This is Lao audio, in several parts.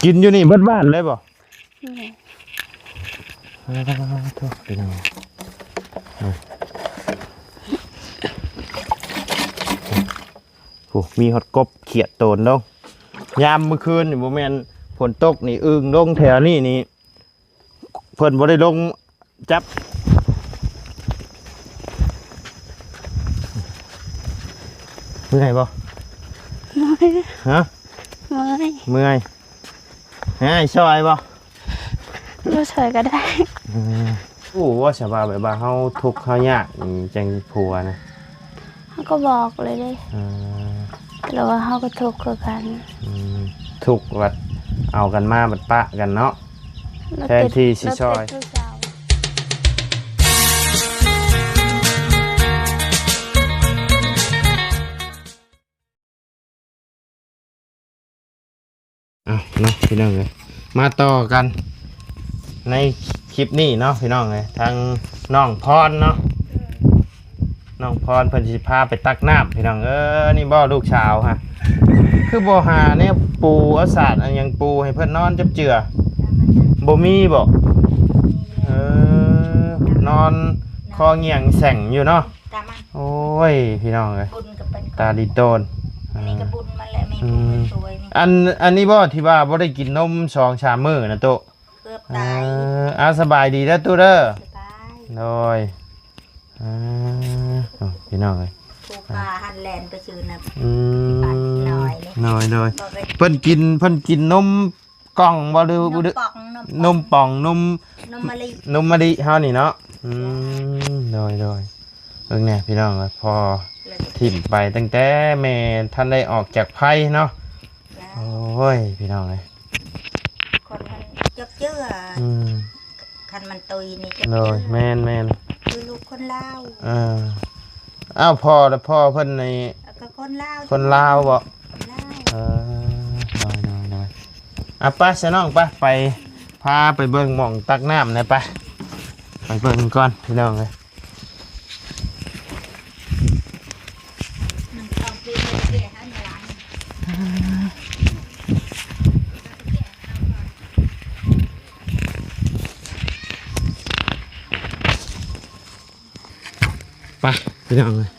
ກິນຢູ່ນີ້ເບິດບ້ານເລີຍບໍ່? ແມ່ນ. ເອີ ໂທ້ ພີ່ນ້ອງ ໂອ້ ມີຮອດກົບຂຽດໂຕນລົງ. ຍາມມື້ຄືນນີ້ບໍ່ແມ່ນຝົນຕົກນີ້ ອຶ່ງລົງແຖວນີ້ນີ້ ເພິ່ນບໍ່ໄດ້ລົງຈັບ. ເມື່ອຍບໍ່? ເມື່ອຍ. ຮະ? ເມື່ອຍ. ເມື່ອຍ. ໃຫ້ອ້າຍຊ່ອຍບໍ່? ບໍ່ຊ່ອຍກໍໄດ້. ເອີ ຮູ້ບໍ່ຊະວ່າແບບວ່າເຮົາທຸກເຮົາຍາກ ອືມ ຈັ່ງຜົວນະ? ເຮົາກໍບອກເລີຍເດ້. ເອີ ແຕ່ວ່າເຮົາກໍທຸກຄືກັນ. ອືມ ທຸກບັດເອົາກັນມາບັດປະກັນເນາະ ແທນທີ່ຊິຊ່ອຍ. ເອົາເນາະ ພີ່ນ້ອງເອີຍ ມາຕໍ່ກັນໃນຄລິບນີ້ເນາະ ພີ່ນ້ອງເອີຍ. ທາງນ້ອງພອນເນາະ ນ້ອງພອນເພິ່ນຊິພາໄປຕັກນ້ຳ ພີ່ນ້ອງເອີຍ. ນີ້ບໍ່ລູກສາວຮະ ຄືບໍ່ຫາແນວປູເອົາສາດອັນຫຍັງປູໃຫ້ເພິ່ນນອນຈັບເຈື່ອ ບໍ່ມີບໍ່? ເອີ ນອນຄໍງ່ຽງແສງຢູ່ເນາະ. ຕາມັນ ໂອ້ຍ ພີ່ນ້ອງເອີຍ ບຸນກໍເປັນ ຕາດີໂຕນ. ອັນນີ້ກໍ ອືມ ບຸນມັນແຫຼະ ມີຜູ້ຊ່ວຍນີ້. ອັນ ອັນນີ້ບໍ່ ທີ່ວ່າບໍ່ໄດ້ກິນນົມສອງສາມມື້ນະຕຸ? ເກືອບຕາຍ. ເອີ ອາ ສະບາຍດີເດີຕຸເດີ. ສະບາຍ. ໂດຍ ເອີ ພີ່ນ້ອງເອີຍ ຜູ້ປາຫັ້ນແລ່ນໄປຊື່ນະ. ອືມ ໂດຍ ໂດຍ ບໍ່ເປັນ ເພິ່ນກິນ ເພິ່ນກິນນົມ ກ່ອງບໍ່ ຫຼື ນົມປ່ອງ ນົມປ່ອງ ນົມ ນົມມະລິ ນົມມະລິເຮົານີ້ເນາະ. ອືມ ໂດຍ ໂດຍ ເບິ່ງແດ່ພີ່ນ້ອງ ພໍຖິ້ມໄປຕັ້ງແຕ່ແມ່ທັນໄດ້ອອກຈາກໄພເນາະ. ໂອ້ຍ ພີ່ນ້ອງເອີຍ ຄົນມັນຈັກເຈື່ອ. ອືມ ຄັນມັນຕຸຍນີ້ ໂດຍ ແມ່ນໆ ຄືລູກຄົນລາວ. ເອີ ອ້າວ ພໍ່ລະ ພໍ່ເພິ່ນນີ້ ເອີ ກໍຄົນລາວ ຄົນລາວບໍ່? ຄົນລາວ. ເອີ ໂດຍໆໆ ອ່ະ ໄປຊະນ້ອງ ໄປ ໄປ ພາໄປເບິ່ງໝ່ອງຕັກນ້ຳແດ່ ໄປ ໄປເບິ່ງກ່ອນ ພີ່ນ້ອງເອີຍ. ໄປ ພີ່ນ້ອງເອີຍ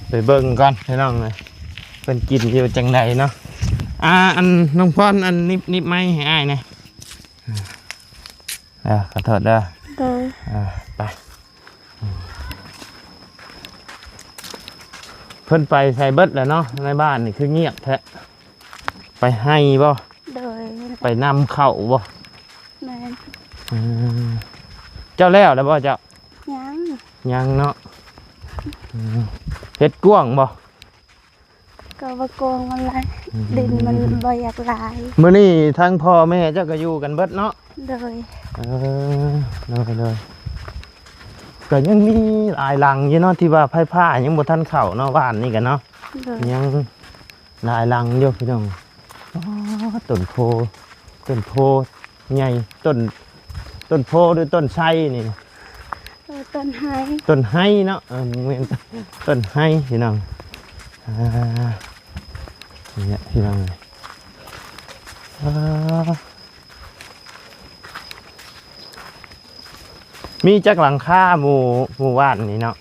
ໄປເບິ່ງກ່ອນ ພີ່ນ້ອງເອີຍ ເພິ່ນກິນຢູ່ຈັ່ງໃດເນາະ. ອ່າ ອັນ ນ້ອງພອນ ອັນ ໜິບ ໜິບໄມໃຫ້ອ້າຍແດ່. ເອີ ຂໍໂທດເດີ. ໂດຍ. ເອີ ໄປ ເພິ່ນໄປໃສເບິດແລ້ວເນາະ? ໃນບ້ານນີ້ຄືງຽບແທ້. ໄປໄຮ່ບໍ່? ໂດຍ. ໄປນຳເຂົ້າບໍ່? ແມ່ນ. ອືມ ເຈົ້າແລ້ວແລ້ວບໍ່ເຈົ້າ? ຍັງ. ຍັງເນາະ. ອືມ ເຮັດກວ້າງບໍ່? ກໍບໍ່ກວ້າງປານໃດ. ອືມ ດິນມັນບໍ່ຢາກຫຼາຍ. ມື້ນີ້ທາງພໍ່ແມ່ເຈົ້າກໍຢູ່ກັນເບິດເນາະ? ໂດຍ. ເອີ ໂດຍໆ ກໍຍັງມີຫຼາຍຫຼັງຢູ່ເນາະ ທີ່ວ່າໄຟຟ້າຍັງບໍ່ທັນເຂົ້າເນາະ ບ້ານນີ້ກໍເນາະ. ໂດຍ. ຍັງຫຼາຍຫຼັງຢູ່ ພີ່ນ້ອງ. ອໍ ຕົ້ນໂພ ຕົ້ນໂພໃຫຍ່ ຕົ້ນ ຕົ້ນໂພ ຫຼື ຕົ້ນໄຊນີ້? ເອີ ຕົ້ນໄຮ ຕົ້ນໄຮເນາະ. ເອີ ແມ່ນ ຕົ້ນໄຮ ພີ່ນ້ອງ. ອ່າ ນີ້ແຫຼະ ພີ່ນ້ອງເອີຍ. ອ່າ ມີຈັກຫຼັງຄາ ໝູ່ ໝູ່ບ້ານນີ້ເນາະ?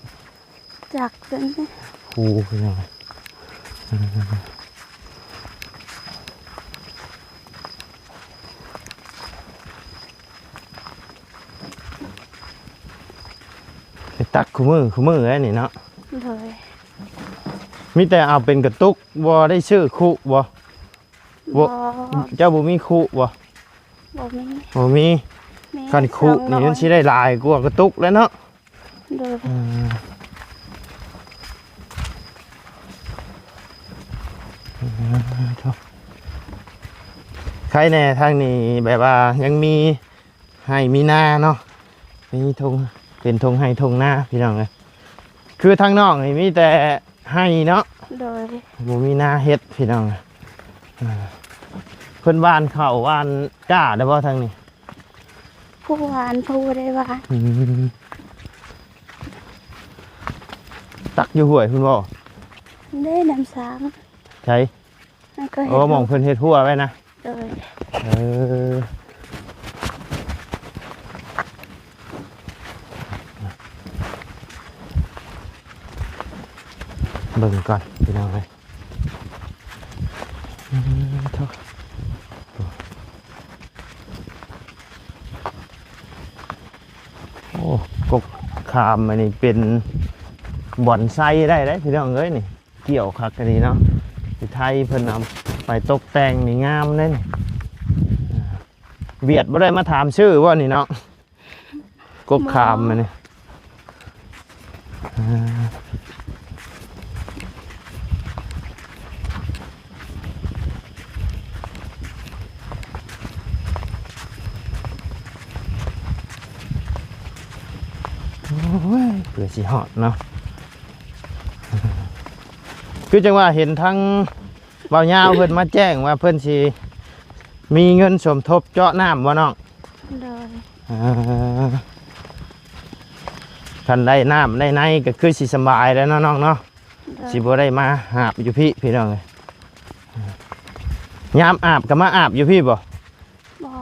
ຈັກເປັນ ໂອ້ ພີ່ນ້ອງ ໄປຕັກຄູ່ມື້ ຄູ່ມື້ແລ້ວນີ້ເນາະ. ໂດຍ. ມີແຕ່ເອົາເປັນກະຕຸກ ບໍ່ໄດ້ຊື້ຄຸບໍ່? ບໍ່ ບໍ່. ເຈົ້າບໍ່ມີຄຸບໍ່? ບໍ່ມີ ບໍ່ມີ. ມີ ຄັນຄຸນີ້ມັນຊິໄດ້ຫຼາຍກວ່າກະຕຸກແລ້ວເນາະ. ໂດຍ. ເອີ ເອີ ໂທ້ ໄຄແດ່ທາງນີ້ ແບບວ່າຍັງມີໄຮ່ມີນາເນາະ ມີທົ່ງ ເປັນທົ່ງໄຮ່ທົ່ງນາ ພີ່ນ້ອງເອີຍ. ຄືທາງນອກນີ້ມີແຕ່ໄຮ່ເນາະ. ໂດຍ. ບໍ່ມີນາເຮັດ ພີ່ນ້ອງ. ເອີ ເພິ່ນຫວ່ານເຂົ້າຫວ່ານກ້າໄດ້ບໍ່ທາງນີ້? ຜູ້ຫວ່ານ ຜູ້ບໍ່ໄດ້ຫວ່ານ. ອືມ ຕັກຢູ່ຫ້ວຍພຸ້ນບໍ່? ເດ້ ນ້ຳສາງ ໃສ? ແລ້ວກໍເຮັດ ໂອ້ ໝ່ອງເພິ່ນເຮັດຮົ້ວໄວ້ນະ. ໂດຍ ເອີ ເບິ່ງກ່ອນພີ່ນ້ອງເອີຍ. ເອີ ໂທ້ ໂອ້ ກົກຂາມອັນນີ້ເປັນບ່ອນໄຊໄດ້ເດ້ພີ່ນ້ອງເອີຍ ນີ້ ກ່ຽວຄັກອີ່ຫຼີເນາະ. ທີ່ໄທເພິ່ນເອົາໄປຕົກແຕ່ງນີ້ງາມເດ້ນີ້. ຫວຽດບໍ່ໄດ້ມາຖາມຊື້ບໍ່ນີ້ເນາະ? ກົກຂາມອັນນີ້ ອ່າ ໂອ້ຍ ເພື່ອຊິຮອດເນາະ. ຄືຈັ່ງວ່າເຫັນທາງບ່າວຍາວເພິ່ນມາແຈ້ງວ່າເພິ່ນຊິມີເງິນສົມທົບເຈາະນ້ຳບໍ່ນ້ອງ? ໂດຍ ອ່າ ຄັນໄດ້ນ້ຳໄດ້ໃນກໍຄືຊິສະບາຍແລ້ວເນາະນ້ອງເນາະ. ໂດຍ ຊິບໍ່ໄດ້ມາຫາບຢູ່ພີ້ພີ່ນ້ອງເອີຍ. ຍາມອາບກໍມາອາບຢູ່ພີ້ບໍ່? ບໍ່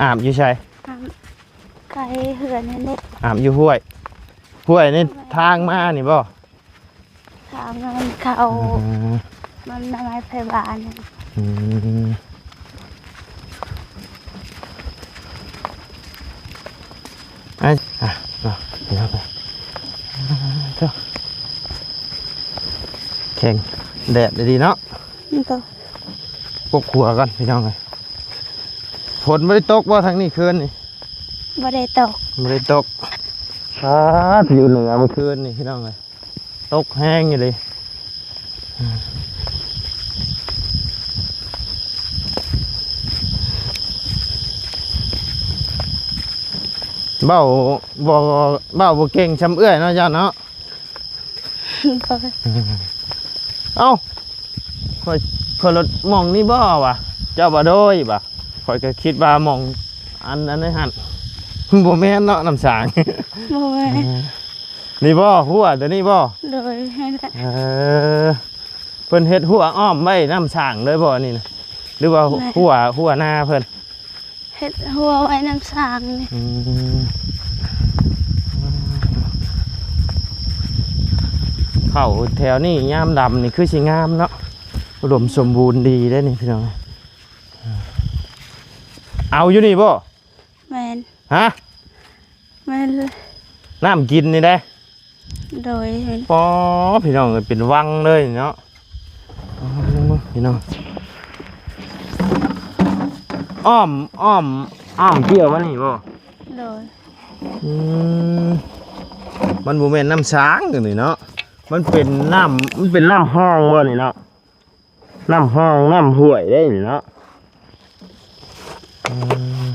ອາບຢູ່ໃສ? ອາບໄກເຮືອນນີ້ແຫຼະ ອາບຢູ່ຫ້ວຍ. ຫ້ວຍນີ້ ຫ້ວຍ ທາງມານີ້ບໍ່? ທາງມັນເຂົ້າ ອືມ ມັນນຳໄມ້ໄຜບ້ານ. ອືມ ໄອ້ ອ່ະ ເນາະ ພີ່ນ້ອງເອີຍ ເຈົ້າ ແຂງແດດດີເນາະ. ໂຕ ປົກຫົວກ່ອນພີ່ນ້ອງເອີຍ. ຝົນບໍ່ໄດ້ຕົກບໍ່ທາງນີ້ຄືນນີ້? ບໍ່ໄດ້ຕົກ ບໍ່ໄດ້ຕົກ. ອາ ຢູ່ເໜືອມື້ຄືນນີ້ພີ່ນ້ອງເອີຍ ຕົກແຮງອີ່ຫຼີ. ເວົ້າບໍ່ ເວົ້າບໍ່ເກັ່ງຊ່ຳເອື້ອຍເນາະ ເຈົ້າເນາະ. ໂດຍ ເອົ້າ ຂ້ອຍ ຂ້ອຍລົດໝ່ອງນີ້ບໍ່ວະ? ເຈົ້າວ່າໂດຍ ບະ ຂ້ອຍກໍຄິດວ່າໝ່ອງອັນ ອັນນັ້ນຫັ້ນ. ບໍ່ແມ່ນເນາະ ນ້ຳສາງ ບໍ່ແມ່ນ. ນີ້ບໍ່ ຮົ້ວຕົວນີ້ບໍ່? ໂດຍ ເອີ ເພິ່ນເຮັດຮົ້ວອ້ອມໄວ້ນ້ຳສາງເລີຍບໍ່ນີ້ນະ ຫຼືວ່າ ແມ່ນ ຮົ້ວ ຮົ້ວນາເພິ່ນ? ເຮັດຮົ້ວໄວ້ນ້ຳສາງນີ້. ອືມ ເຂົ້າແຖວນີ້ຍາມດຳນີ້ຄືຊິງາມເນາະ ອຸດົມສົມບູນດີເດ້ນີ້ພີ່ນ້ອງ. ເອົາຢູ່ນີ້ບໍ່? ແມ່ນ. ຮະ? ແມ່ນເລີຍ ນ້ຳກິນນີ້ເດ້. ໂດຍ ປໍ ພີ່ນ້ອງເອີຍ ເປັນວັງເລີຍເນາະ. ອໍ ພີ່ນ້ອງ ອ້ອມ ອ້ອມ ອ້ອມກ້ຽວມານີ້ບໍ່? ໂດຍ. ອືມ ມັນບໍ່ແມ່ນນ້ຳສາງນີ້ເນາະ ມັນເປັນນ້ຳ ມັນເປັນນ້ຳຮ່ອງບໍ່ນີ້ເນາະ? ນ້ຳຮ່ອງ ນ້ຳຫ້ວຍເດ້ນີ້ເນາະ. ອືມ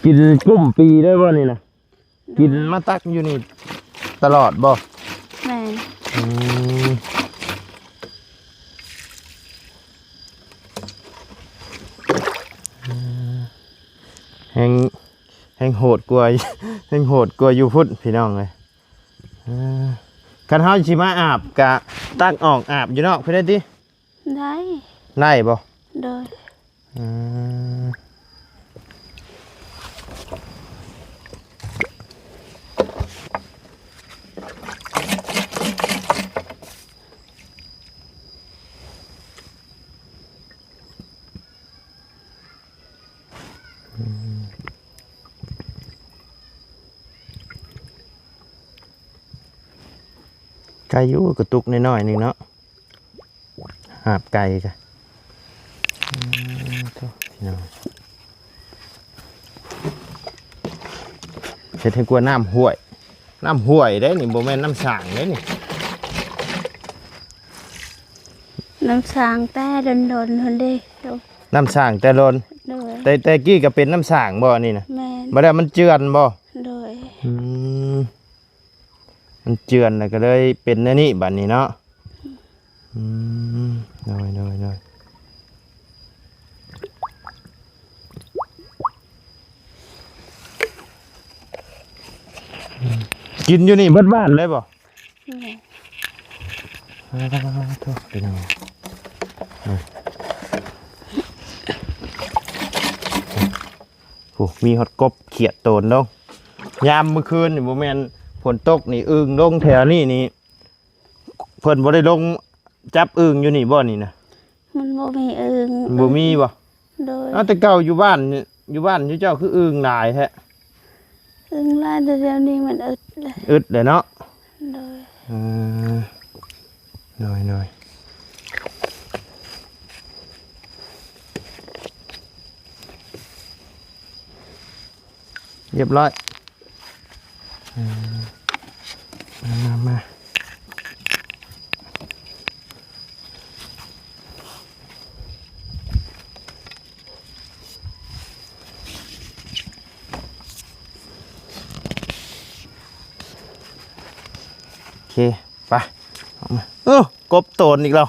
ກິນກຸ້ມປີໄດ້ບໍ່ນີ້ນະ? ໂດຍ. ກິນມາຕັກຢູ່ນີ້ຕະຫຼອດບໍ່? ແມ່ນ. ອືມ ແຮງ ແຮງໂຫດກວ່າ ແຮງໂຫດກວ່າຢູ່ພຸ້ນ ພີ່ນ້ອງເອີຍ. ເອີ ຄັນເຮົາຊິມາອາບກະຕັກອອກອາບຢູ່ນອກພຸ້ນໄດ້ຕິ? ໄດ້. ໄດ້ບໍ່? ໂດຍ. ອືມ ໄກຢູ່ ກະຕຸກນ້ອຍໆ ໜຶ່ງເນາະ ຫາບໄກ່ກະ ອືມ ໂທ້ ພີ່ນ້ອງ ເຮັດໃຫ້ກວ່ານ້ຳຫ້ວຍ ນ້ຳຫ້ວຍເດ້ນີ້ ບໍ່ແມ່ນນ້ຳສ້າງເດ້ນີ້. ນ້ຳສ້າງແຕ່ດົນໆ ພຸ້ນເດ້. ນ້ຳສ້າງແຕ່ດົນ. ໂດຍ. ແຕ່ ແຕ່ກີ້ກໍເປັນນ້ຳສ້າງບໍ່ນີ້ນະ? ແມ່ນ. ບັດນີ້ມັນເຈື່ອນບໍ່? ໂດຍ. ອືມ ມັນເຈື່ອນແລ້ວກໍເລີຍເປັນແນວນີ້ບັດນີ້ເນາະ. ອືມ ໂດຍ ໂດຍ ໂດຍ. ອືມ ກິນຢູ່ນີ້ເບິດບ້ານເລີຍບໍ່? ໂອ້ ພີ່ນ້ອງ ໂອ້ ມີຮອດກົບຂຽດໂຕນລົງ. ຍາມມື້ຄືນນີ້ ບໍ່ແມ່ນຝົນຕົກນີ້ ອຶ່ງລົງແຖວນີ້ນີ້ ເພິ່ນບໍ່ໄດ້ລົງຈັບອຶ່ງຢູ່ນີ້ບໍ່ນີ້ນະ? ມັນບໍ່ມີອຶ່ງ. ບໍ່ມີບໍ່? ໂດຍ. ເອົາ ແຕ່ເກົ່າຢູ່ບ້ານ ຢູ່ບ້ານຢູ່ເຈົ້າຄືອຶ່ງຫຼາຍແທ້? ອຶ່ງຫຼາຍ ແຕ່ດຽວນີ້ມັນອຶດແລ້ວ. ອຶດແລ້ວເນາະ? ໂດຍ. ເອີ ໂດຍ ໂດຍ. ຮຽບຮ້ອຍ. ເອີ ມາ ມາ ມາ. ໂອເຄ ໄປ ອອກມາ. ໂອ້ ກົບໂຕນອີກແລ້ວ.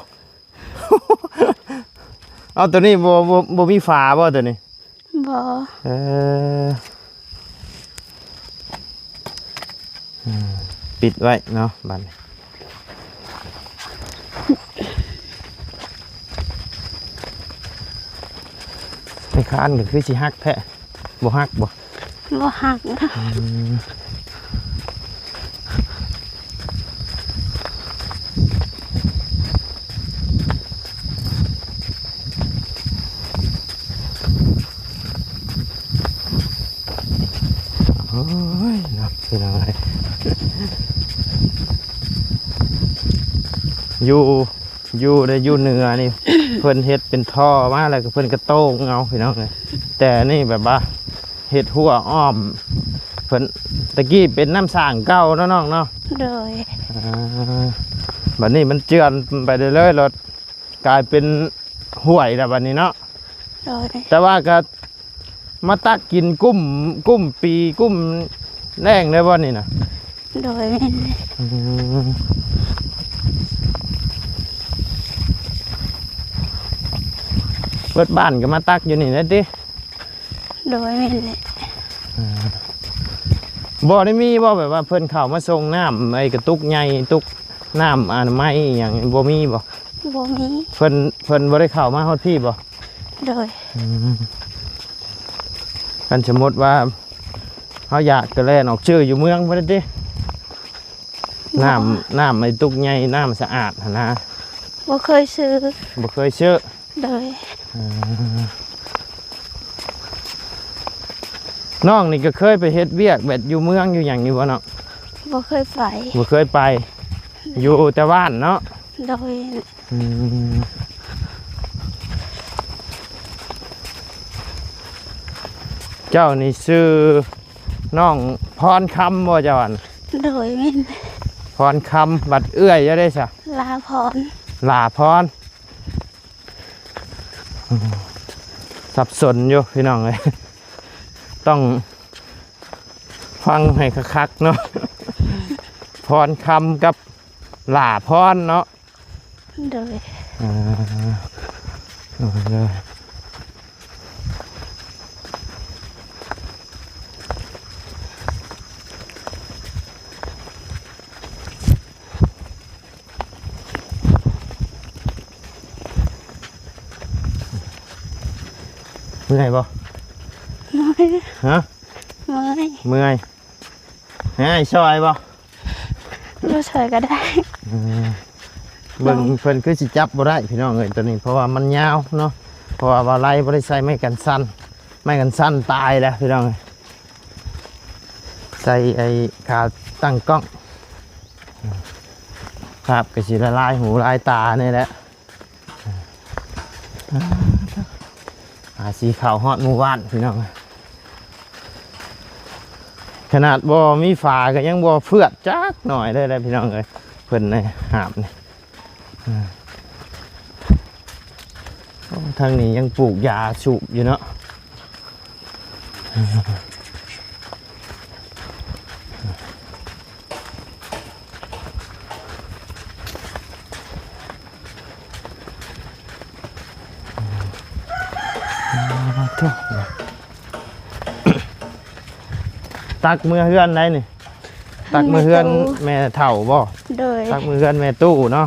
ເອົາ ໂຕນີ້ບໍ່ ບໍ່ ບໍ່ມີຝາບໍ່ໂຕນີ້? ບໍ່. ເອີ ອືມ ປິດໄວ້ເນາະ ບາດນີ້. ໄມ້ຄານກໍຄືຊິຫັກແທ້. ບໍ່ຫັກບໍ່? ບໍ່ຫັກນະ. ອືມ ໂອ້ຍເນາະ ພີ່ນ້ອງເອີຍ ຢູ່ ຢູ່ໃນ ຢູ່ເໜືອນີ້ ເພິ່ນເຮັດເປັນທໍ່ມາ ແລ້ວກໍເພິ່ນກໍໂຕ່ງເອົາ ພີ່ນ້ອງເອີຍ. ແຕ່ອັນນີ້ແບບວ່າເຮັດຮົ້ວອ້ອມ ເພິ່ນ ແຕ່ກີ້ເປັນນ້ຳສ້າງເກົ່າເນາະນ້ອງເນາະ. ໂດຍ. ອ່າ ບັດນີ້ມັນເຈື່ອນໄປເລື້ອຍໆ ແລ້ວກາຍເປັນຫ້ວຍແລ້ວບັດນີ້ເນາະ. ໂດຍ. ແຕ່ວ່າກໍ ມາຕັກກິນກຸ້ມ ກຸ້ມປີກຸ້ມແລ້ງໄດ້ບໍ່ນີ້ນະ? ໂດຍ ແມ່ນເລີຍ. ອືມ ເບິດບ້ານກໍມາຕັກຢູ່ນີ້ແຫຼະຕິ? ໂດຍ ແມ່ນເລີຍ. ອືມ ບໍ່ໄດ້ມີບໍ່ ແບບວ່າເພິ່ນເຂົ້າມາສົ່ງນ້ຳ ໄອ້ກະຕຸກໃຫຍ່ ຕຸກນ້ຳອະນາໄມອີ່ຫຍັງ ບໍ່ມີບໍ່? ບໍ່ມີ. ເພິ່ນ ເພິ່ນບໍ່ໄດ້ເຂົ້າມາຮອດພີ້ບໍ່? ໂດຍ. ອືມ ຄັນສົມມຸດວ່າເຮົາຢາກກໍແລ່ນອອກຊື້ຢູ່ເມືອງພຸ້ນຕິ? ບໍ່. ນ້ຳ ນ້ຳໄອ້ຕຸກໃຫຍ່ ນ້ຳສະອາດຫັ້ນນະ. ບໍ່ເຄີຍຊື້. ບໍ່ເຄີຍຊື້. ໂດຍ. ເອີ ນ້ອງນີ້ກໍເຄີຍໄປເຮັດວຽກແບບຢູ່ເມືອງຢູ່ຫຍັງຢູ່ບໍ່ນ້ອງ? ບໍ່ເຄີຍໄປ. ບໍ່ເຄີຍໄປ ຢູ່ແຕ່ບ້ານເນາະ? ໂດຍ. ອືມ ເຈົ້ານີ້ຊື່ນ້ອງພອນຄຳບໍ່ເຈົ້າຫັ້ນ? ໂດຍ ແມ່ນ. ພອນຄຳ ບັດເອື້ອຍເຈົ້າເດ້ຊະ? ຫຼ້າພອນ. ຫຼ້າພອນ. ສັບສົນຢູ່ພີ່ນ້ອງເອີຍ ຕ້ອງຟັງໃຫ້ຄັກໆເນາະ ພອນຄຳກັບຫຼ້າພອນເນາະ. ໂດຍ. ອ່າ ໂດຍ ໂດຍ. ເມື່ອຍບໍ່? ເມື່ອຍ. ຮະ? ເມື່ອຍ. ເມື່ອຍ. ໃຫ້ອ້າຍຊ່ອຍບໍ່? ບໍ່ຊ່ອຍກໍໄດ້. ເອີ ເບິ່ງເພິ່ນຄືຊິຈັບບໍ່ໄດ້ພີ່ນ້ອງເອີຍ ໂຕນີ້ ເພາະວ່າມັນຍາວເນາະ ເພາະວ່າບ່າວໄລບໍ່ໄດ້ໃສ່ໄມ້ກັນສັ່ນ ໄມ້ກັນສັ່ນຕາຍແລ້ວພີ່ນ້ອງເອີຍ. ໃສ່ໄອ້ຂາຕັ້ງກ້ອງ ພາບກໍຊິລະລາຍຫູລາຍຕານີ້ແຫຼະ. ຫາຊິເຂົ້າຮອດໝູ່ບ້ານພີ່ນ້ອງ ຂະໜາດບໍ່ມີຝາກໍຍັງບໍ່ເຟືອດຈັກໜ້ອຍເລີຍແຫຼະພີ່ນ້ອງເອີຍ ເພິ່ນໃນຫາບນີ້. ໂອ້ ທາງນີ້ຍັງປູກຢາສູບຢູ່ເນາະ. ຕັກເມືອເຮືອນໃດນີ້? ຕັກເມືອເຮືອນແມ່ເຖົ້າບໍ່? ໂດຍ ຕັກມື້ເຮືອນແມ່ຕູ້ເນາະ.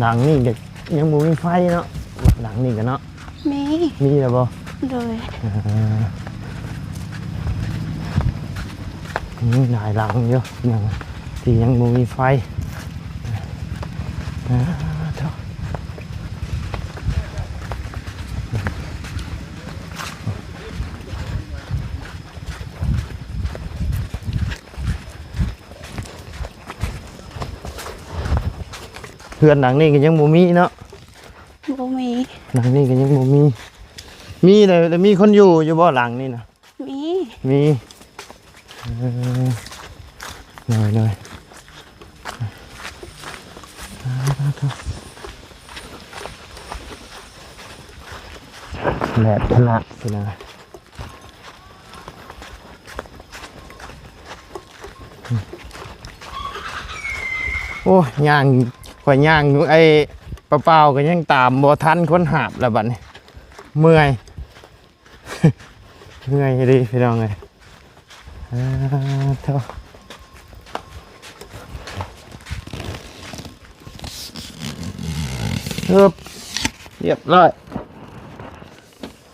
ຫຼັງນີ້ກໍຍັງບໍ່ມີໄຟເນາະ ຫຼັງນີ້ກໍເນາະ. ມີ ມີແລ້ວບໍ່? ໂດຍ ເອີ ຍັງຫຼາຍຫຼັງຢູ່ ຍັງ ທີ່ຍັງບໍ່ມີໄຟ. ເອີ ໂທ້ ເຮືອນຫຼັງນີ້ກໍຍັງບໍ່ມີເນາະ. ບໍ່ມີ ຫຼັງນີ້ກໍຍັງບໍ່ມີ. ມີແລ້ວ ແລ້ວມີຄົນຢູ່ຢູ່ບໍ່ຫຼັງນີ້ນະ? ມີ ມີ ເອີ ໂດຍ ໂດຍ ແດດຂະໜາດ ພີ່ນ້ອງ. ໂອ້ຍ ຍ່າງ ຂ້ອຍຍ່າງຢູ່ ໄອ້ປະເປົ່າກໍຍັງຕາມບໍ່ທັນຄົນຫາບແລ້ວບັດນີ້ ເມື່ອຍ ເມື່ອຍອີ່ຫຼີພີ່ນ້ອງເອີຍ. ອາ ໂທ້ ເອີບ ຮຽບຮ້ອຍ.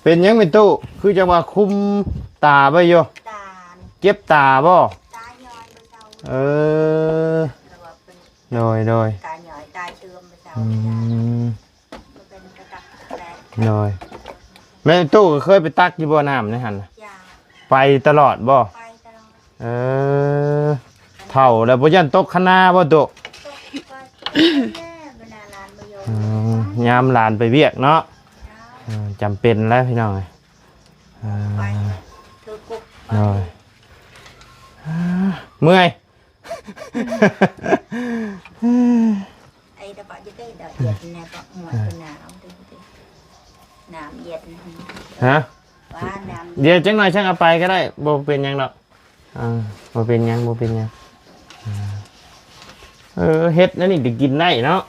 ເປັນຫຍັງແມ່ຕູ້ ຄືຈັ່ງວ່າຄຸມຕາໄວ້ຢູ່? ຕາ ເຈັບຕາບໍ່? ຕາຍ້ອຍບໍ່ເຊົາ. ເອີ ໂດຍ ໂດຍ ຕາຍ້ອຍ ຕາເຊື່ອມບໍ່ເຊົາ. ອືມ ໂດຍ ແມ່ຕູ້ກໍເຄີຍໄປຕັກຢູ່ບໍ່ ນ້ຳໃນຫັ້ນນະ? ໄປຕະຫຼອດບໍ່? ໄປຕະຫຼອດ. ເອີ ເຖົ້າແລ້ວບໍ່ຢ້ານຕົກຄະນາບໍ່ຕຸ? ອືມ ຍາມຫຼານໄປວຽກເນາະ. ເອີ ຈຳເປັນແລ້ວພີ່ນ້ອງເອີຍ. ເອີ ໂດຍ ເມື່ອຍ. ຮະ? ດຽວຈັກໜ້ອຍຈັ່ງເອົາໄປກໍໄດ້ ບໍ່ເປັນຫຍັງດອກ. ອ່າ ບໍ່ເປັນຫຍັງ ບໍ່ເປັນຫຍັງ. ເອີ ເຫັດອັນນີ້ກໍກິນໄດ້ເນາະ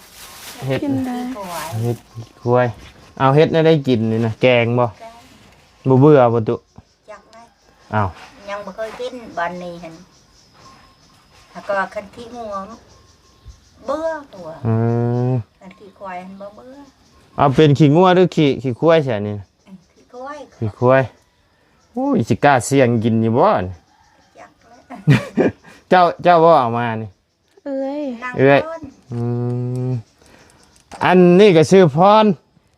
ເຫັດ ກິນໄດ້ ເຫັດຄວາຍ. ເອົາເຫັດແນວໃດກິນນີ້ນະ ແກງບໍ່? ບໍ່ເບື່ອບໍ່ຕຸ? ຈັກໄດ້ ອ້າວ ຍັງບໍ່ເຄີຍກິນບ້ານນີ້ຫັ້ນ ຫາກວ່າຄັນຂີ້ງົວເບື່ອຕົວະ. ອືມ ຄັນຂີ້ຄວາຍຫັ້ນບໍ່ເບື່ອ. ເອົາເປັນຂີ້ງົວຫຼືຂີ້ ຂີ້ຄວາຍຊະນີ້? ອືມ ຂີ້ຄວາຍ ຂີ້ຄວາຍ. ໂອ້ຍ ຊິກ້າສ່ຽງກິນຢູ່ບໍ່ນີ້? ຈັກແລ້ວ ເຈົ້າ ເຈົ້າບໍ່ເອົາມານີ້? ເອື້ອຍ ເອື້ອຍ. ອືມ ອັນນີ້ກໍຊື່ພອນ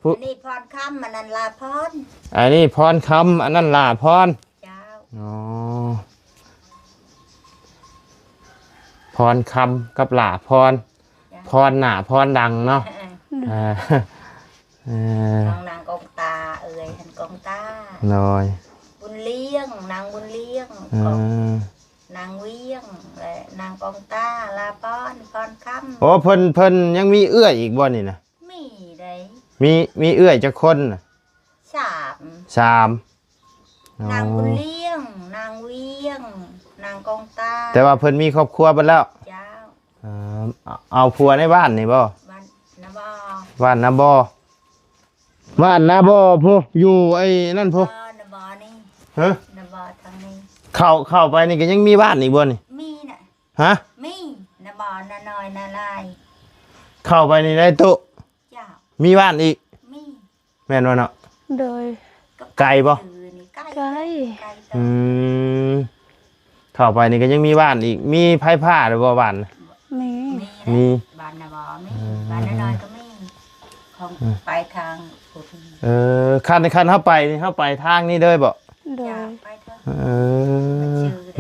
ອັນນີ້ພອນຄຳ ອັນນັ້ນຫຼ້າພອນ. ອັນນີ້ພອນຄຳ ອັນນັ້ນຫຼ້າພອນ. ເຈົ້າ ອໍ ພອນຄຳກັບຫຼ້າພອນ. ເຈົ້າ ພອນໜ້າພອນຫຼັງເນາະ. ເອີ ເອີ ເອີ ນ້ອງນາງກອງຕາ ເອື້ອຍຫັ້ນກອງຕາ. ໂດຍ ບຸນລ້ຽງ ນາງບຸນລ້ຽງ. ເອີ ນາງວຽງ ແລະ ນາງກອງຕາ ລາພອນ ພອນຄຳ. ໂອ້ ເພິ່ນ ເພິ່ນຍັງມີເອື້ອຍອີກບໍ່ນີ້ນະ? ມີໄດ໋. ມີ ມີເອື້ອຍຈັກຄົນນະ? ສາມ ສາມ. ອໍ ນາງບຸນລ້ຽງ ນາງວຽງ ນາງກອງຕາ. ແຕ່ວ່າເພິ່ນມີຄອບຄົວເບິດແລ້ວ? ເຈົ້າ. ເອີ ເອົາ ເອົາຜົວໃນບ້ານນີ້ບໍ່? ບ້ານນາບໍ່ ບ້ານນາບໍ່ ບ້ານນາບໍ່ພຸ້ນ ຢູ່ໄອ້ນັ້ນພຸ້ນ. ນາບໍ່ນີ້ ຮະ? ນາບໍ່ທາງນີ້. ເຂົ້າ ເຂົ້າໄປນີ້ກໍຍັງມີບ້ານອີກບໍ່ນີ້? ມີນະ. ຮະ? ມີ ນາບໍ່ ນານ້ອຍ ນາຫຼາຍ. ເຂົ້າໄປນີ້ໄດ້ຕຸ? ເຈົ້າ. ມີບ້ານອີກ? ມີ ແມ່ນບໍ່ເນາະ? ໂດຍ. ໄກບໍ່? ໄກ ໄກ ໄກ. ອືມ ເຂົ້າໄປນີ້ກໍຍັງມີບ້ານອີກ ມີໄຟຟ້າແລ້ວບໍ່ບ້ານ? ມີ ມີ ມີ ບ້ານນາບໍ່ມີ. ເອີ ບ້ານນ້ອຍໆກໍມີ ຂອງ ເອີ ໄປທາງພຸ້ນ. ເອີ ຄັນ ຄັນເຮົາໄປນີ້ ເຮົາໄປທາງນີ້ເລີຍບໍ່? ໂດຍ. ເອີ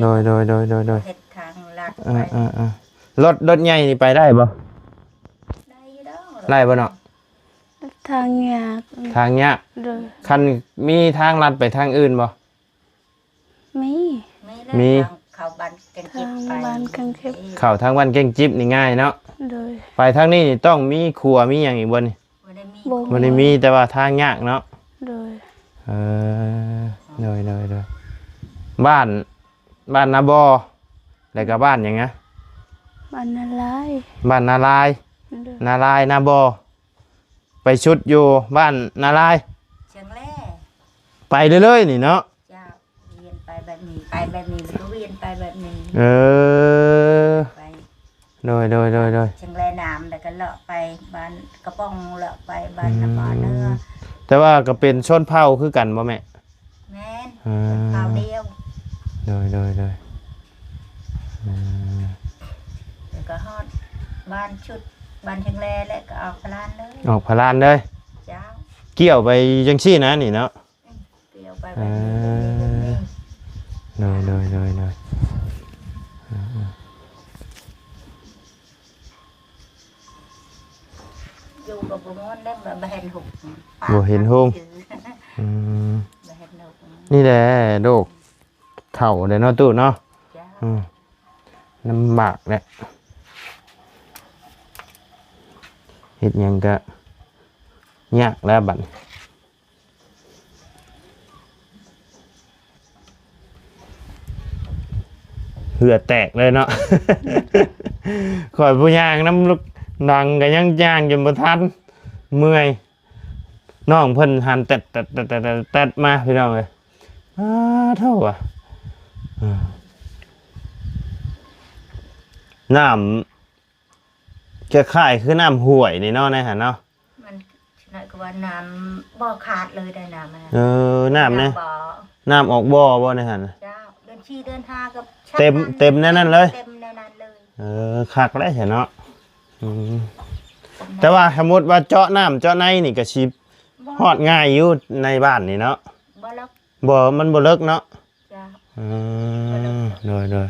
ໂດຍ ໂດຍ ໂດຍ ໂດຍ ໂດຍ. ເຮັດທາງລັດໄປ. ເອີ ເອີ ເອີ ລົດ ລົດໃຫຍ່ນີ້ໄປໄດ້ບໍ່? ໄດ້ຢູ່ດອກ. ໄດ້ບໍ່ເນາະ? ທາງຍາກ. ທາງຍາກ. ໂດຍ. ຄັນມີທາງລັດໄປທາງອື່ນບໍ່? ມີ ມີ ມີແລ້ວ ມີ ທາງເຂົ້າບ້ານແກ້ງຈິບໄປ. ທາງບ້ານແກ້ງຈິບ ເຂົ້າທາງບ້ານແກ້ງຈິບນີ້ງ່າຍເນາະ. ໂດຍ. ໄປທາງນີ້ນີ້ຕ້ອງມີຂົວມີຫຍັງອີກບໍ່ນີ້? ບໍ່ໄດ້ມີ ບໍ່ ບໍ່ໄດ້ມີ ແຕ່ວ່າທາງຍາກເນາະ. ໂດຍ. ເອີ ໂດຍ ໂດຍ ໂດຍ. ບ້ານ ບ້ານນາບໍ່ ແລ້ວກໍບ້ານຫຍັງນະ? ບ້ານນາລາຍ ບ້ານນາລາຍ ໂດຍ ນາລາຍ ນາບໍ່ ໄປສຸດຢູ່ບ້ານນາລາຍ ເຊີງແລ ໄປເລື້ອຍໆນີ້ເນາະ. ເຈົ້າ ວຽນໄປແບບນີ້ ໄປແບບນີ້ ແລ້ວກໍວຽນໄປແບບນີ້ ເອີ ໄປ ໂດຍ ໂດຍ ໂດຍ ໂດຍ ເຊີງແລນ້ຳ ແລ້ວກໍເລາະໄປບ້ານກະປ໋ອງ ເລາະໄປບ້ານນາບໍ່ເໜືອ ອືມ ແຕ່ວ່າກໍເປັນຊົນເຜົ່າຄືກັນບໍ່ແມ່? ແມ່ນ ເອີ ເຜົ່າດຽວ ໂດຍ ໂດຍ ໂດຍ ອືມ ແລ້ວກໍຮອດບ້ານຊຸດ ບ້ານເຊີງແລ ແລ້ວກໍອອກພະລານເລີຍ ອອກພະລານເລີຍ ເຈົ້າ ກ່ຽວໄປຈັ່ງຊີ້ນະນີ້ເນາະ ອືມ ກ່ຽວໄປແບບນີ້ ເອີ ແບບນີ້ ແບບນີ້ ໂດຍ ໂດຍ ໂດຍ ໂດຍ ເອີ ເອີ ຢູ່ກໍບໍ່ມ່ວນແລ້ວ ບໍ່ ບໍ່ເຫັນຮຸ່ງ ບໍ່ເຫັນຮຸ່ງ ອືມ ບໍ່ເຫັນຮຸ່ງ ນີ້ແຫຼະໂລກເຖົ້າແລ້ວເນາະຕູ້ເນາະ ເຈົ້າ ອືມ ລຳບາກແຫຼະ ເຮັດຫຍັງກະຍາກແລ້ວບັດນີ້. ເຫື່ອແຕກເລີຍເນາະ ຂ້ອຍຜູ້ຍ່າງນຳລູກດັງກໍຍັງຍ່າງຈົນບໍ່ທັນ ເມື່ອຍ ນ້ອງເພິ່ນຫັນແຕັດໆໆໆມາ ພີ່ນ້ອງເອີຍ ອ້າ ເທົ່າວ່າ ນ້ຳ ຄ້າຍໆຄືນ້ຳຫ້ວຍນີ້ເນາະ ໃນຫັ້ນເນາະ ມັນ ຊິໜ້ອຍກໍວ່ານ້ຳບໍ່ຂາດເລີຍໄດ໋ ນ້ຳ ເອີ ນ້ຳນີ້ ນ້ຳບໍ່ ນ້ຳອອກບໍ່ບໍ່ໃນຫັ້ນ ເຈົ້າ ເດືອນສີ່ເດືອນຫ້າກໍ ເຕັມ ເຕັມໃນນັ້ນເລີຍ ເຕັມໃນນັ້ນເລີຍ ເອີ ຄັກແລ້ວຊະເນາະ ອືມ ແຕ່ວ່າສົມມຸດວ່າເຈາະນ້ຳເຈາະໃນນີ້ກໍຊິ ບໍ່ ຮອດງ່າຍຢູ່ໃນບ້ານນີ້ເນາະ ບໍ່ເລິກ ບໍ່ ມັນບໍ່ເລິກເນາະ ເຈົ້າ ອືມ ບໍ່ເລິກ ໂດຍ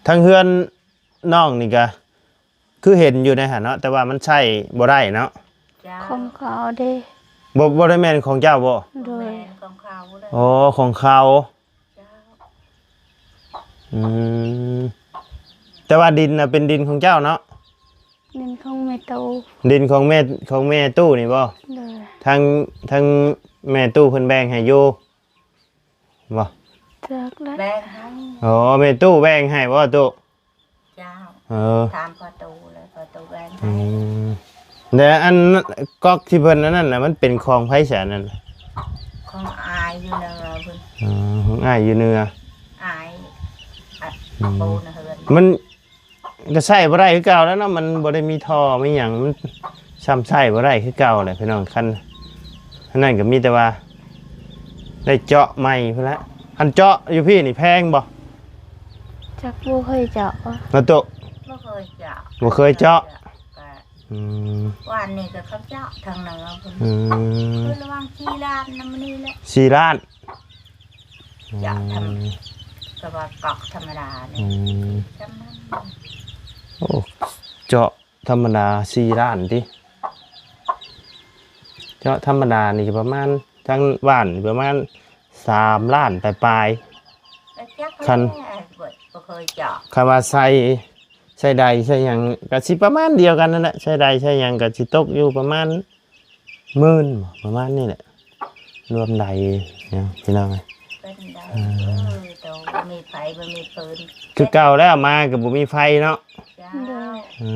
ໆ ທາງເຮືອນ ນ້ອງນີ້ກະຄືເຫັນຢູ່ໃນຫັ້ນເນາະ ແຕ່ວ່າມັນໃຊ້ບໍ່ໄດ້ເນາະ ເຈົ້າ ຂອງເຂົາເດ້ ບໍ່ ບໍ່ໄດ້ແມ່ນຂອງເຈົ້າບໍ່ ໂດຍ ແມ່ນຂອງເຂົາເດ້ ອໍ ຂອງເຂົາ ເຈົ້າ ອືມ ແຕ່ວ່າດິນນະເປັນດິນຂອງເຈົ້າເນາະ ດິນຂອງແມ່ຕູ້ ດິນຂອງແມ່ ຂອງແມ່ຕູ້ນີ້ບໍ່ ໂດຍ ທາງ ທາງແມ່ຕູ້ເພິ່ນແບ່ງໃຫ້ຢູ່ ບໍ່ ຈັກແລ້ວ ແບ່ງໃຫ້ ອໍ ແມ່ຕູ້ແບ່ງໃຫ້ບໍ່ຕູ້ ເຈົ້າ ເອີ ຖາມພໍ່ຕູ້ແລ້ວ ພໍ່ຕູ້ແບ່ງໃຫ້ ອືມ ແລ້ວອັນກອກທີ່ເພິ່ນອັນນັ້ນນະ ມັນເປັນຂອງໃຜຊະອັນນັ້ນ ຂອງອ້າຍຢູ່ເໜືອພຸ້ນ ອໍ ຂອງອ້າຍຢູ່ເໜືອ ອ້າຍ ອາ ອືມ ປູນະເຮືອນ ມັນ ກໍໃຊ້ບໍ່ໄດ້ຄືເກົ່າແລ້ວເນາະ ມັນບໍ່ໄດ້ມີທໍ່ມີຫຍັງ ມັນຊ່ຳໃຊ້ບໍ່ໄດ້ຄືເກົ່າແຫຼະພີ່ນ້ອງ ຄັນ ອັນນັ້ນກໍມີແຕ່ວ່າໄດ້ເຈາະໃໝ່ພຸ້ນລະ ອັນເຈາະຢູ່ພີ້ນີ້ແພງບໍ່ ຈັກ ບໍ່ເຄີຍເຈາະ ນະໂຕະ ບໍ່ເຄີຍເຈາະ ບໍ່ເຄີຍເຈາະ ອືມ ວານນີ້ກໍເຂົາເຈາະທາງເໜືອພຸ້ນ ອືມ ຄືລະຫວ່າງສີ່ລ້ານນຳນີ້ແຫຼະ ສີ່ລ້ານ ເຈາະທຳ ອືມ ກໍວ່າກອກທຳມະດານີ້ ອືມ ຈຳນັ້ນ ໂອ້ ເຈາະທຳມະດາສີ່ລ້ານຕິ ເຈາະທຳມະດານີ້ກໍປະມານ ທາງບ້ານນີ້ປະມານສາມລ້ານປາຍໆ ກໍຈັກ ຄັນ ແລ້ວ ບໍ່ ບໍ່ເຄີຍເຈາະ ຄັນວ່າໃສ່ ໃສ່ໄດໃສ່ຫຍັງກໍຊິປະມານດຽວກັນນັ້ນແຫຼະ ໃສ່ໄດໃສ່ຫຍັງກໍຊິຕົກຢູ່ປະມານ ໝື່ນ ປະມານນີ້ແຫຼະ ລວມໄດຫຍັງພີ່ນ້ອງເອີຍ ເປັນໄດ ເອີ ເອີ ໂຕບໍ່ມີໄຟບໍ່ມີຟືນ ຄືເກົ່າແລ້ວ ມາກໍບໍ່ມີໄຟເນາະ ເຈົ້າ ໂດຍ ອື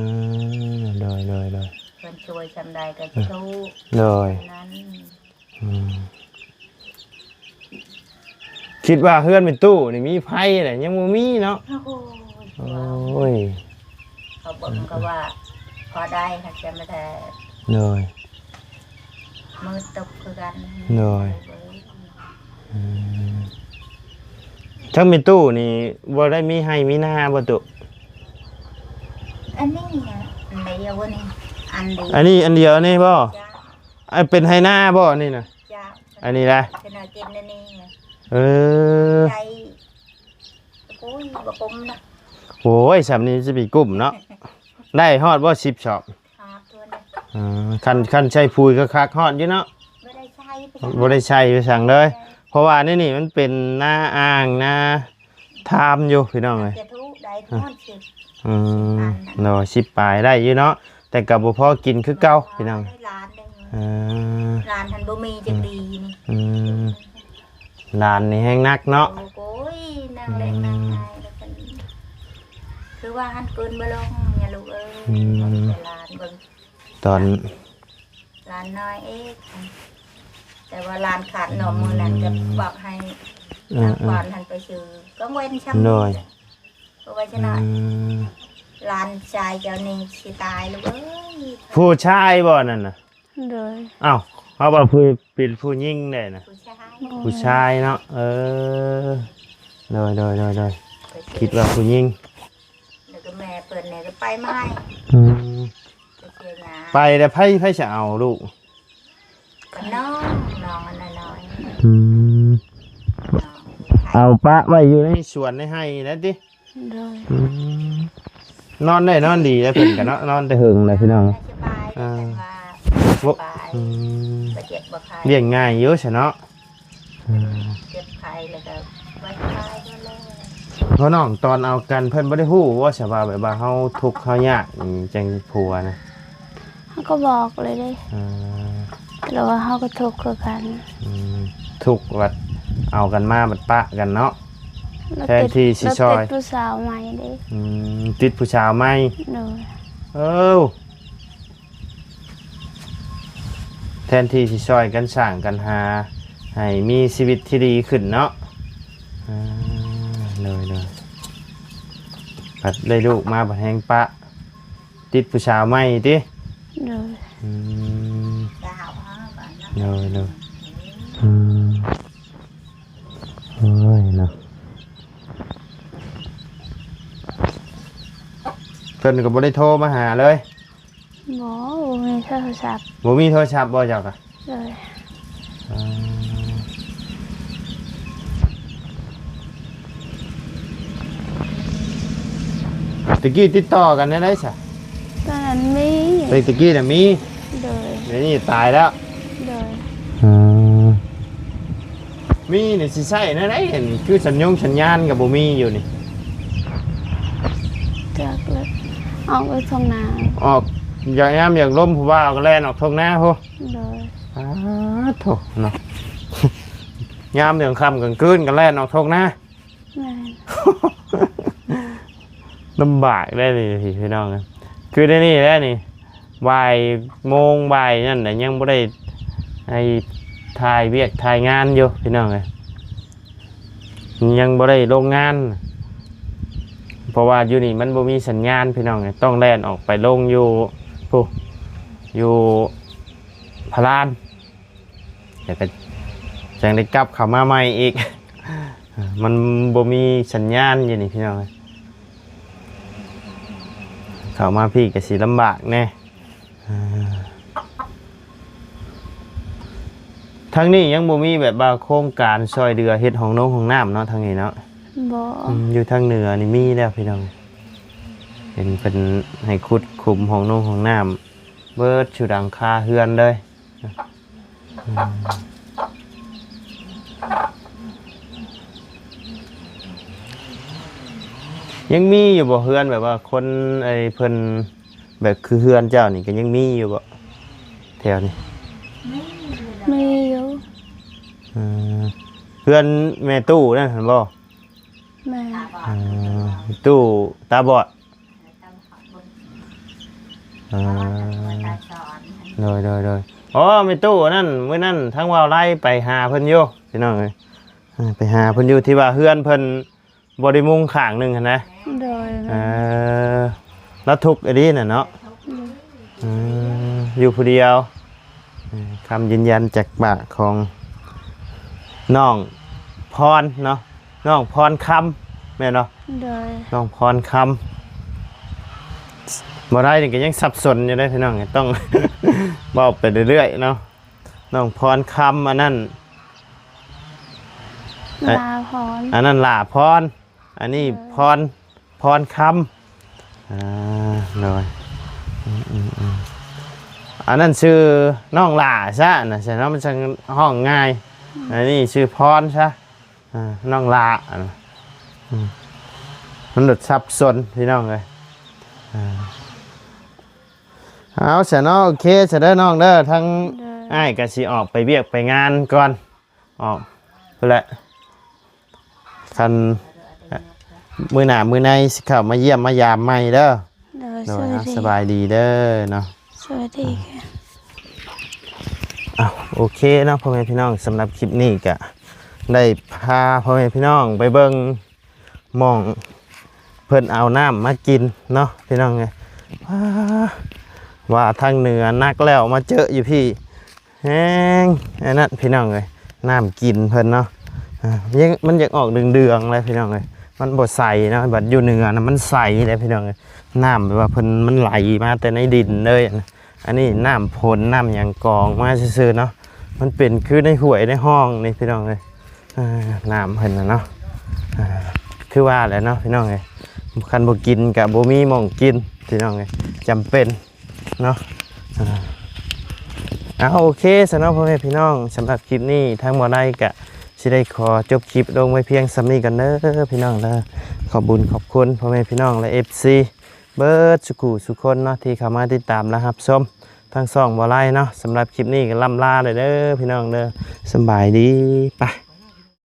ມ ໂດຍ ໂດຍ ໂດຍ ເພິ່ນຊ່ວຍຊ່ຳໃດກໍ ເອີ ສູ້ ໂດຍ ນັ້ນ ອືມ ຄິດວ່າເຮືອນແມ່ຕູ້ນີ້ມີໄຟແຫຼະ ຍັງບໍ່ມີເນາະ ໂອ້ຍ ໂອ້ຍ ເຂົາເບິ່ງກໍວ່າພໍໄດ້ ຫາກຈະມາແທ້ ໂດຍ ມືຕົກຄືກັນ ໂດຍ ເອີຍ ອືມ ທາງແມ່ຕູ້ນີ້ບໍ່ໄດ້ມີໄຮ່ມີນາບໍ່ຕຸ? ອັນນີ້ນະ ອັນດຽວນີ້ ອັນດຽວ ອັນນີ້ອັນດຽວນີ້ບໍ່? ເຈົ້າ ອັນເປັນໄຮ່ນາບໍ່ອັນນີ້ນະ? ເຈົ້າ ອັນນີ້ນະ ເປັນນາກິນອັນນີ້ ເອີ ໄດ້ ໂອ້ຍ ບໍ່ກຸ້ມນະ ໂອ້ຍ ສ່ຳນີ້ຊິໄປກຸ້ມເນາະ ໄດ້ຮອດບໍ່ ສິບ ຊອບ? ຮອດທົ່ວນະ ເອີ ຄັນ ຄັນໃສ່ປຸ໋ຍຄັກໆ ຮອດຢູ່ເນາະ ບໍ່ໄດ້ໃສ່ ບໍ່ໄດ້ໃສ່ໄປສັງເລີຍ ເອີ ເພາະວ່າໃນນີ້ມັນເປັນນາອ່າງ ນາ ທາມຢູ່ພີ່ນ້ອງເອີຍ ຈະທຸໄດ້ຮອດສິບ ອືມ ສິບອັນ ໂດຍ ສິບປາຍໄດ້ຢູ່ເນາະ ແຕ່ກໍບໍ່ພໍກິນຄືເກົ່າພີ່ນ້ອງ ຫຼານເດ້ ເອີ ຫຼານຫັ້ນບໍ່ມີຈັກດີນີ້ ອືມ ຫຼານນີ້ແຮງໜັກເນາະ. ໂອ້ຍ ນັ່ງເຫຼັກນັ່ງໄມ້ ແລ້ວເພິ່ນຄືວ່າຫັ້ນ ກືນບໍ່ລົງ ຍາລູກເອີຍ. ອືມ ເບິ່ງແຕ່ຫຼານ ເບິ່ງ ຕອນ ຫຼານນ້ອຍເອງ ແຕ່ວ່າຫຼານຂາດນົມມື້ນັ້ນ ກໍບອກໃຫ້ ເອີ ທາງ ເອີ ຂວັນຫັ້ນໄປຊື້ກາງເວັນຊ່ຳ ໂດຍ ເພາະວ່າຊະນະ ອືມ ຫຼານຊາຍເຈົ້ານີ້ຊິຕາຍລູກເອີຍ. ຜູ້ຊາຍບໍ່ນັ້ນນະ? ໂດຍ. ອ້າວ ເຮົາວ່າຜູ້ ເປັນຜູ້ຍິງແດ່ນະ. ຜູ້ຊາຍ ຜູ້ຊາຍເນາະ. ເອີ ໂດຍ ໂດຍ ໂດຍ ໂດຍ ຄິດວ່າຜູ້ຍິງ ແລ້ວກໍແມ່ເພິ່ນນີ້ກໍໄປມາໃຫ້. ອືມ ໄປແລ້ວໃຜ ໃຜຈະເອົາລູກ? ກໍນ້ອງ ນ້ອງອັນນ້ອຍໆ. ອືມ ນ້ອງ ເອົາປະໄວ້ຢູ່ໃນສວນໃນໄຮ່ນັ້ນຕິ? ໂດຍ. ອືມ ນອນໄດ້ນອນດີແລ້ວເພິ່ນກໍເນາະ ນອນແຕ່ເຫິງແລ້ວພີ່ນ້ອງ. ສະບາຍ ອ່າ ເພິ່ນວ່າ ບໍ່ ສະບາຍ ອືມ ບໍ່ເຈັບບໍ່ໄຂ້ ລ້ຽງງ່າຍຢູ່ຊະເນາະ. ອືມ ເຈັບໄຂ້ແລ້ວກໍໄວ້ສະບາຍໝົດແລ້ວ. ພໍ່ນ້ອງ ຕອນເອົາກັນເພິ່ນບໍ່ໄດ້ຮູ້ບໍ່ຊະວ່າ ແບບວ່າເຮົາທຸກເຮົາຍາກ ອືມ ຈັ່ງຜົວນະ? ເຮົາກໍບອກເລີຍເດ້. ເອີ ແຕ່ວ່າເຮົາກໍທຸກຄືກັນ. ອືມ ທຸກວ່າເອົາກັນມາບັດປະກັນເນາະ. ແລ້ວ ແທນທີ່ຊິຊ່ອຍ ແລ້ວຕິດຜູ້ສາວໃໝ່ເດ້. ອືມ ຕິດຜູ້ສາວໃໝ່. ໂດຍ. ເອີ ແທນທີ່ຊິຊ່ອຍກັນສ້າງກັນຫາໃຫ້ມີຊີວິດທີ່ດີຂຶ້ນເນາະ. ອ່າ ໂດຍ ໂດຍ. ບັດໄດ້ລູກມາບັດແຮງປະ ຕິດຜູ້ສາວໃໝ່ຕິ? ໂດຍ. ອືມ ໂດຍ ໂດຍ. ອືມ ໂອ້ຍເນາະ ເພິ່ນກໍບໍ່ໄດ້ໂທມາຫາເລີຍ? ບໍ່ ບໍ່ມີໂທລະສັບ. ບໍ່ມີໂທລະສັບບໍ່ເຈົ້າກະ? ໂດຍ. ຕະກີ້ຕິດຕໍ່ກັນແນວໃດຊະ? ຕອນນັ້ນມີ ແຕ່ຕະກີ້ນະມີ. ໂດຍ. ດຽວນີ້ຕາຍແລ້ວ. ໂດຍ. ອືມ ມີນີ້ຊິໃຊ້ແນວໃດ ອັນຄືສັນຍົງສັນຍານກໍບໍ່ມີຢູ່ນີ້. ຈັກແລ້ວ ອອກໄປທົ່ງນາ. ອອກ ຢາກ ຍາມຢາກລົມຜູ້ບ່າວກໍແລ່ນອອກທົ່ງນາພຸ້ນ. ໂດຍ. ອາໂທ້ເນາະ ຍາມກາງຄ່ຳກາງຄືນກໍແລ່ນອອກທົ່ງນາ. ແມ່ນ. ລຳບາກໄດ໋ນີ້ພີ່ນ້ອງເອີຍ ຄືດຽວນີ້ແຫຼະນີ້ ບ່າຍໂມງບ່າຍນັ້ນແຫຼະ ຍັງບໍ່ໄດ້ໄອ້ຖ່າຍວຽກຖ່າຍງານຢູ່ພີ່ນ້ອງເອີຍ ຍັງບໍ່ໄດ້ລົງງານ ເພາະວ່າຢູ່ນີ້ມັນບໍ່ມີສັນຍານພີ່ນ້ອງເອີຍ ຕ້ອງແລ່ນອອກໄປລົງຢູ່ພຸ້ນ ຢູ່ພະລານ ແລ້ວກໍຈັ່ງໄດ້ກັບເຂົ້າມາໃໝ່ອີກ ມັນບໍ່ມີສັນຍານຢູ່ນີ້ພີ່ນ້ອງເອີຍ ເຂົ້າມາພີ້ກໍຊິລຳບາກແດ່. ທາງນີ້ຍັງບໍ່ມີແບບວ່າໂຄງການຊ່ອຍເຫຼືອເຮັດຫ້ອງນົງຫ້ອງນ້ຳເນາະ ທາງນີ້ເນາະ. ບໍ່. ອືມ ຢູ່ທາງເໜືອນີ້ມີແລ້ວພີ່ນ້ອງ ເຫັນເພິ່ນໃຫ້ຂຸດຂຸມຫ້ອງນົງຫ້ອງນ້ຳ ເບິດຊຸດຫຼັງຄາເຮືອນເລີຍ. ຍັງມີຢູ່ບໍ່ເຮືອນ ແບບວ່າຄົນ ໄອ້ເພິ່ນ ແບບຄືເຮືອນເຈົ້ານີ້ ກໍຍັງມີຢູ່ບໍ່ແຖວນີ້? ມີຢູ່. ເອີ ເຮືອນແມ່ຕູ້ນັ້ນຫັ້ນບໍ່? ແມ່ນ. ເອີ ຕູ້ຕາບອດ. ເອີ ໂດຍ ໂດຍ ໂດຍ. ອໍ ແມ່ຕູ້ອັນນັ້ນ ມື້ນັ້ນທາງບ່າວໄລໄປຫາເພິ່ນຢູ່ພີ່ນ້ອງເອີຍ ເອີ ໄປຫາເພິ່ນຢູ່ ທີ່ວ່າເຮືອນເພິ່ນບໍ່ໄດ້ມຸງຂ້າງໜຶ່ງຫັ້ນນະ. ໂດຍ. ເອີ ລາວທຸກອີ່ຫຼີນະເນາະ. ໂດຍ. ອືມ ຢູ່ຜູ້ດຽວ. ເອີ ຄຳຢືນຢັນຈາກປາກຂອງນ້ອງພອນເນາະ ນ້ອງພອນຄຳ ແມ່ນບໍ່? ໂດຍ. ນ້ອງພອນຄຳ ບໍ່ໄດ້ນີ້ກໍຍັງສັບສົນຢູ່ເດ້ພີ່ນ້ອງ ຕ້ອງເວົ້າໄປເລື້ອຍໆເນາະ. ນ້ອງພອນຄຳ ອັນນັ້ນ ຫຼ້າພອນ ອັນນັ້ນຫຼ້າພອນ ອັນນີ້ ໂດຍ ພອນ ພອນຄຳ. ອ່າ ໂດຍ. ອືມໆໆ ອັນນັ້ນຊື່ນ້ອງຫຼ້າຊະນະ ຊັ້ນເນາະ ມັນຈັ່ງຮ້ອງງ່າຍ. ອືມ ອັນນີ້ຊື່ພອນຊະ. ອ່າ ນ້ອງຫຼ້າ ອືມ ມັນໂດດສັບສົນພີ່ນ້ອງເອີຍ. ອ່າ ເອົາຊະເນາະ ໂອເຄຊະເດີນ້ອງເດີ ທາງ ໂດຍ ອ້າຍກໍຊິອອກໄປວຽກໄປງານກ່ອນ. ອອກ ພຸ້ນແຫຼະ ຄັນມື້ໜ້າມື້ໃນຊິເຂົ້າມາຢ້ຽມມາຢາມໃໝ່ເດີ. ໂດຍ ໂດຍ ສະບາຍດີ ສະບາຍດີເດີເນາະ ສະຫວັດດີ ອ້າວ ໂອເຄເນາະ ພໍ່ແມ່ພີ່ນ້ອງ ສຳລັບຄລິບນີ້ກະໄດ້ພາພໍ່ແມ່ພີ່ນ້ອງໄປເບິ່ງ ໝ່ອງເພິ່ນເອົານ້ຳມາກິນເນາະພີ່ນ້ອງເອີຍ. ວ້າ ວ່າທາງເໜືອໜັກແລ້ວ ມາເຈີຢູ່ພີ້ແຮງອັນນັ້ນພີ່ນ້ອງເອີຍ. ນ້ຳກິນເພິ່ນເນາະ ອ່າ ມັນຢາກອອກເດືອງໆແຫຼະພີ່ນ້ອງເອີຍ ມັນບໍ່ໃສເນາະ. ບັດຢູ່ເໜືອນະມັນໃສເດ້ພີ່ນ້ອງເອີຍ ນ້ຳແບບວ່າເພິ່ນ ມັນໄຫຼມາແຕ່ໃນດິນເລີຍ. ອັນນີ້ນ້ຳຝົນນ້ຳຫຍັງກອງມາຊື່ໆເນາະ ມັນເປັນຄືໃນຫ້ວຍໃນຮ່ອງນີ້ພີ່ນ້ອງເອີຍ. ອ່າ ນ້ຳເພິ່ນນະເນາະ ອ່າ ຄືວ່າແຫຼະເນາະພີ່ນ້ອງເອີຍ ຄັນບໍ່ກິນກະບໍ່ມີໝ່ອງກິນພີ່ນ້ອງເອີຍ ຈຳເປັນເນາະ. ອ່າ ເອົາ ໂອເຄຊະເນາະ ພໍ່ແມ່ພີ່ນ້ອງ ສຳລັບຄລິບນີ້ທາງບໍ່ໄດ້ກະຊິໄດ້ຂໍຈົບຄລິບລົງໄວ້ພຽງສ່ຳນີ້ກ່ອນເດີພີ່ນ້ອງເດີ. ຂອບບຸນຂອບຄຸນພໍ່ແມ່ພີ່ນ້ອງ ແລະ ເອັຟຊີ ເບິດສູ່ຜູ້ສູ່ຄົນເນາະ ທີ່ເຂົ້າມາຕິດຕາມ ແລະ ຮັບຊົມທາງຊ່ອງບໍ່ໄດ້ເນາະ. ສຳລັບຄລິບນີ້ກໍລ່ຳລາເລີຍເດີພີ່ນ້ອງເດີ ສະບາຍດີ ໄປ.